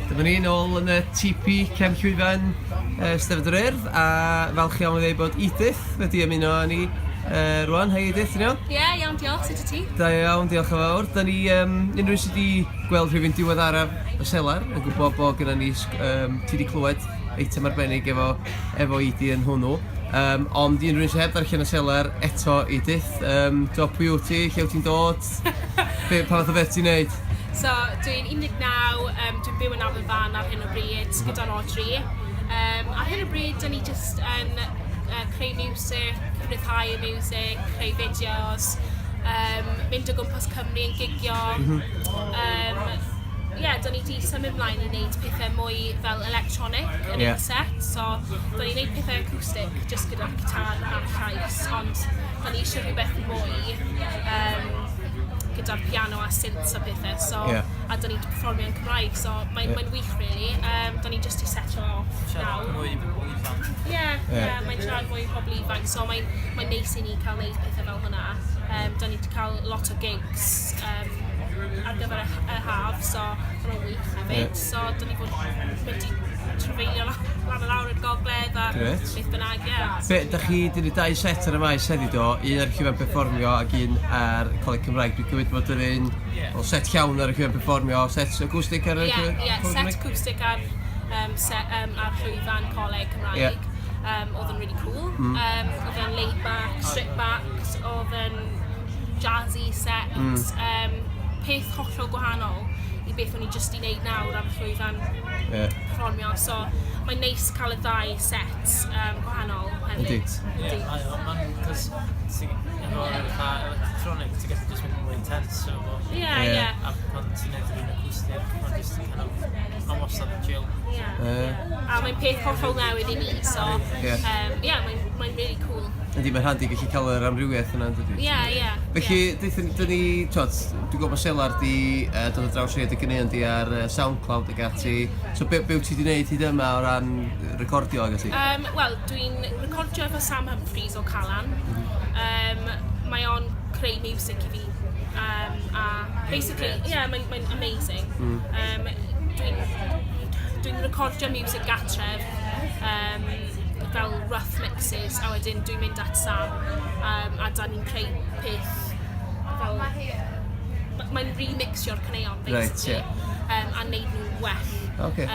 Dyma ni nôl yn y TP cefn llwyfan uh, Steddfod yr Urdd a falch iawn i ddweud bod Edith wedi ymuno â ni uh, rwan. Hei Edith, ti'n iawn? Ie, yeah, iawn, diolch. Sut wyt ti? Da iawn, diolch yn fawr. Da ni, um, unrhyw sydd wedi gweld rhywun diweddaraf y selar yn gwybod bod gyda ni, um, ti wedi clywed eitem arbennig efo, efo Edie yn hwnnw. Um, ond i unrhyw un sydd heb ddarllen y selar eto, Edith, um, do, pwy wyt ti, lle wyt ti'n dod, Be, pa fath o beth ti'n neud? So, dwi'n 19, dwi'n byw yn Aberfan ar hyn o bryd gyda Rhodri. Ar hyn o bryd, dyn ni jyst yn creu music, rhyddhau y music, creu fideos, mynd o gwmpas Cymru yn gigio. Ie, dyn ni 'di symud mlaen i wneud pethau mwy fel electronic yn ein set. So, dyn ni'n wneud pethau acoustic jyst gyda gitar a llais, ond dyn ni eisiau rhywbeth mwy gyda'r piano a synths a pethau. So, a dyn ni'n perfformio yn Cymraeg, so mae'n mae wych, really. Dyn ni jyst 'di setio off Siarad nawr. mwy i bobl ifanc. Ie, ie, mae'n siarad mwy i pobl ifanc, so mae'n mae neis i ni cael neud pethau fel hwnna. Dyn ni 'di cael lot o gigs ar gyfer y haf, so hwnna'n wych hefyd. So, dyn ni fod mynd i trafeilio lan a lawr i'r gogledd a Grêt. beth bynnag, ie. Be, da chi 'di neud dau set ar y maes heddiw do? Un ar y llwyfan perfformio ac un ar Coleg Cymraeg. Dwi'n cymryd bod yr un wel, set llawn ar y llwyfan perfformio, set acoustic ar y Ie, llwyfan ie, Coleg set Cymraeg? acoustic ar llwyfan Coleg Cymraeg. Oedd yn really cool. Oedd e'n laid back, stripped back, oedd yn jazzy set. Peth hollol gwahanol i beth o'n i jyst 'di wneud nawr ar y llwyfan perfformio. So mae'n neis cael y ddau set gwahanol hefyd. Yndi. Ie, mae o, mae'n, cos ti efo fatha electronic, ti'n gallu jyst mynd mwy intense efo fo. Ie, ie. A pan ti'n neud yr un acoustic, mae'n jyst kind of, mae'n wastad yn chill. Ie. A mae'n peth hollol newydd i ni, so ie, mae'n mae really cool. Yndi, mae'n handi gallu cael yr amrywiaeth yna, yn dydi? Ie, ie. Felly, deutha ni, dyn ni, twod, dwi'n gwybod bod Selar di dod ar draws rhai o dy ganeuon di ar Soundcloud ac ati. So, be, be wyt ti di wneud hyd yma o ran recordio ac ati? Wel, dwi'n recordio efo Sam Humphries o Calan. Mae o'n creu music i fi. A basically, ie, yeah, mae'n mae amazing. Dwi'n dwi recordio music gatref fel rough mixes a wedyn dwi'n mynd at Sam a da ni'n creu peth fel... Mae'n remixio'r caneuon, basically. Right, yeah. A neud nhw'n well. Okay.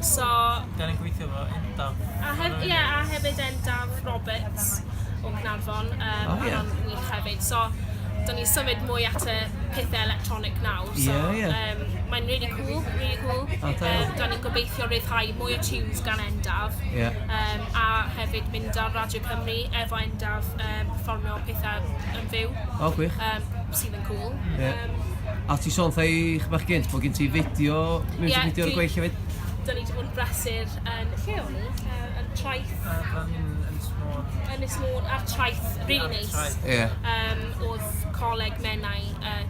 So... Da ni'n gweithio efo Endaf. A, hef, yeah, a hefyd Endaf Roberts o Caernarfon. Oh, yeah. Mae wych hefyd. So, da ni'n symud mwy at y pethau electronic nawr. So, Ie, ie. Mae'n really cool, really cool. O, da iawn. Da ni'n gobeithio rhyddhau mwy o tunes gan Endaf. A hefyd mynd ar Radio Cymru efo Endaf, perfformio pethau yn fyw. O, gwych. Sydd yn cool. A ti sôn wrtha i chydig bach gynt bod gen ti fideo, music video ar y gweill hefyd? Da ni wedi bod yn brysur yn, lle o'n ni? Yn Traeth. Fan hyn, Ynys Môn. Ynys Môn, ar Traeth, really Ar nice. Traeth. Oedd Coleg Menai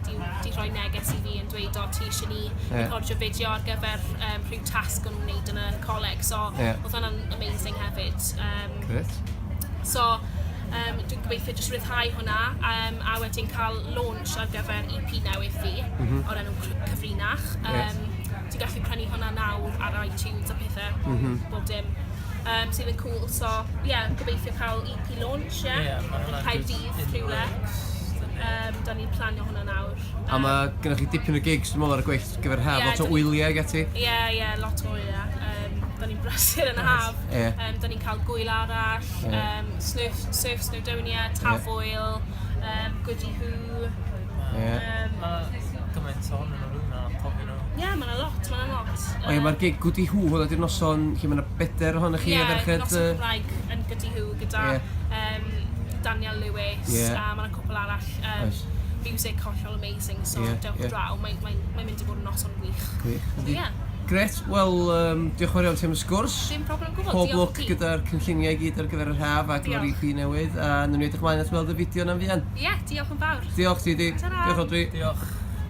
di, di rhoi neges i fi yn dweud, o, ti eisiau ni recordio fideo ar gyfer rhyw tasg o'n nhw'n wneud yn y coleg. So, oedd hwnna'n amazing hefyd. Grêt. So, dwi'n gobeithio jyst rhyddhau hwnna a wedyn cael launch ar gyfer EP newydd fi o'r enw Cyfrinach. Ti'n gallu prynu hwnna nawr ar iTunes a pethau, bob dim. Sydd yn cool, so ie, yeah, gobeithio cael EP launch, ie. Ie, ma' Yn hwnna'n Caerdydd, in the rhywle. works, dydi? Da ni'n planio hwnna nawr. A mae gennych chi dipyn o gigs, dwi'n meddwl, ar y gweill gyfer haf, Ie, lot o 'dan ni- wyliau ag ati. Ie, ie, lot o wyliau. Da ni'n brysur yn y haf. Da ni'n cael gwyl arall, Surf, Surf Snowdonia, Tafwyl, Gwdihŵ. Mae gymaint ohonyn nhw rili, mae'n cofio nhw. Ie, yeah, mae'n lot, mae'n lot. O ie, mae'r gig Gwdihŵ, hwnna di'r noson lle mae yna bedair ohonoch chi Ie, a ferched. noson Cymraeg yn Gwdihŵ gyda Daniel Lewis a mae yna cwpl arall. Oes. Music hollol amazing, so dewch draw, mae'n mae, mae mynd i fod yn noson wych. Gwych. So, Yndi. ie. Grêt, wel, diolch yn fawr iawn ti am y sgwrs. Dim problem o gwbl, Pob diolch lwc i ti. gyda'r cynlluniau i gyd ar gyfer yr haf ac efo'r Diolch. EP newydd, a nawn ni edrych ymlaen at weld y fideo yna'n fuan. Ie, diolch yn fawr. Diolch ti di. Ta-ra. Diolch Rhodri. Diolch.